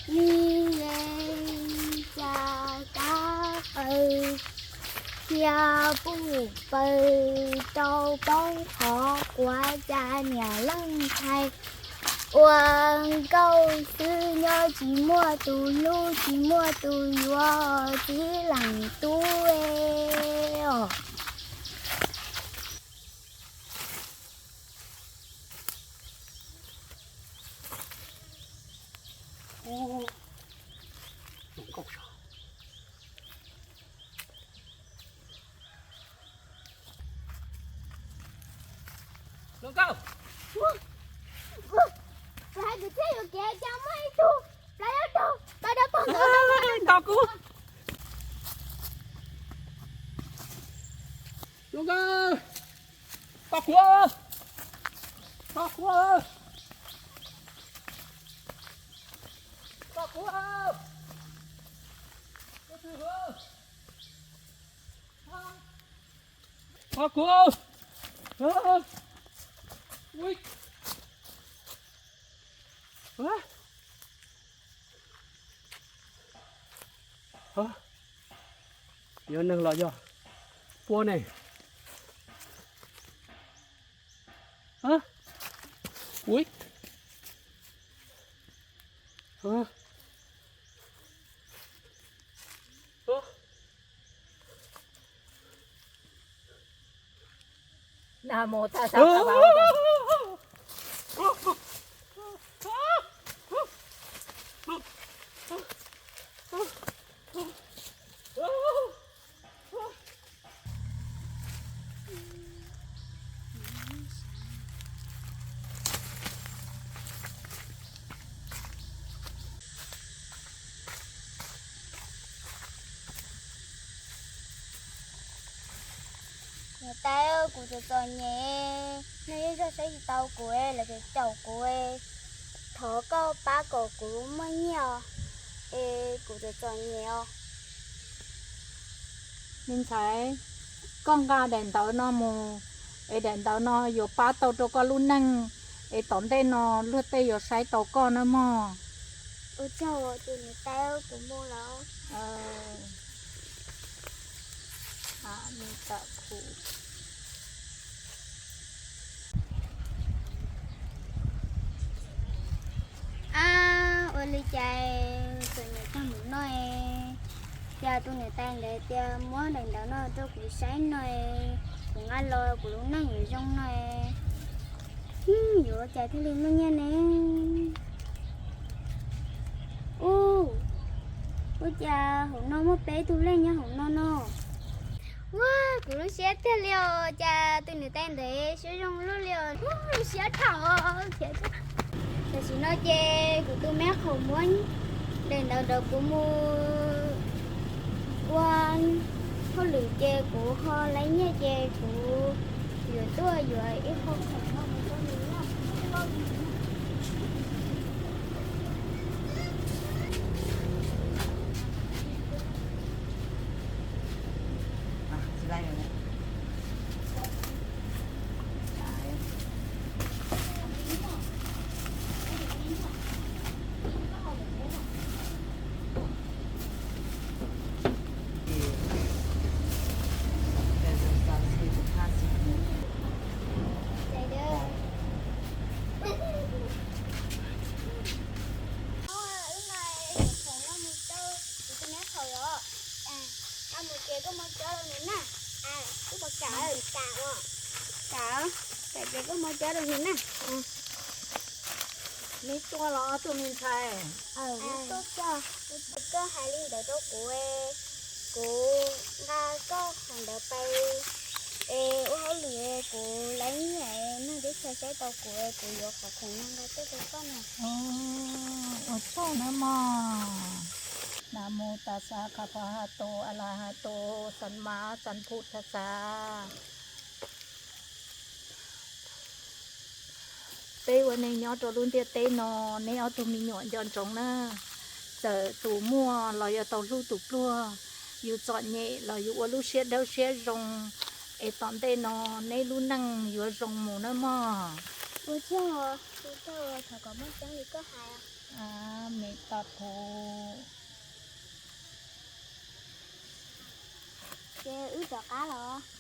Li es cas kab qw thiab puj paws rau poob qhov quav, cas niam leej ntxhais ua nkauj xwb nyob tsis muaj tus hlub tsis muaj tus yuav txiv leej tub os. Hluas nkauj, kuv hais kwv txhiaj yuam kev cas muaj ib tug plaub yaub raug tau dab pog ntawd nto kuv. Hluas nkauj, koj qhuav, koj qhuav, koj qhuav, koj qhuav, ui. Yog neeg los yog pua ne? Ui. Nas mos tas xav tas vas. Niam tais, kuv txom txom nyem, nej ib zaug saib tsis tau kuv, lawv caum kuv, thov koj pab kom kuv muaj nyiaj os, es kuv txom txom nyem os. Me ntxhais, koj nqa daim ntawv no mus, es daim ntawv no yuav pab tau rau koj lub neej, es tom ntej no luag tej yuav saib tau koj nawb mog. Ua tsaug tus niam tais, kuv mus lawm. Ab, ua li cas txom nyem tag mus no es, cas tus niam tais ntawd tias muab daim ntawv no rau kuv saib no es, kuv nqa los kuv lub neej yuav zoo no es, yuav ua cas thiaj li muaj nyiaj ne? Ub, ua cas hauv no muaj peb tug leej nyob hauv no no? Ua, kuv lub siab tiag li os, cas tus niam tais ntawd siab zoo luaj li os, lub siab dhau thiab. Tam sim no ces kuv tus me qhaum muab daim ntawv ntawd kuv mus ua hauj lwm ces kuv ho laib nyiaj ces kuv yuav tuaj yuav ib qho khoom no mus rau nws. Mus ces koj muab coj rau nws na. Koj puas kam? Kam, kam ces koj muab coj rau nws na. Neb tuaj los ob tug me ntxhais? Koj hais li ntawd rau kuv, kuv nqa koj qhov ntawd pais es ua hauj lwm, kuv laib nyiaj, neeg teb chaws saib tau kuv, kuv yuav qhov khoom no nqa tuaj rau koj na. Ua tsaug nawb mog. Nam mô tassa kha pha ha to a la ha to sam ma sam bhu tha sa. Peb ua neeg nyob rau lub ntiaj teb no, neb ob tug me nyuam nco ntsoov na, txawm tus muaj los yuav tau hlub tus pluag, yus txom nyem los yus ua lub siab dawb siab zoo, es tom ntej no neb lub neej yuav zoo mus nawb mog. Ua tsaug, ua tsaug, thov kom muaj tseeb li koj hais. Tos kuv. Ces wb rov qab los.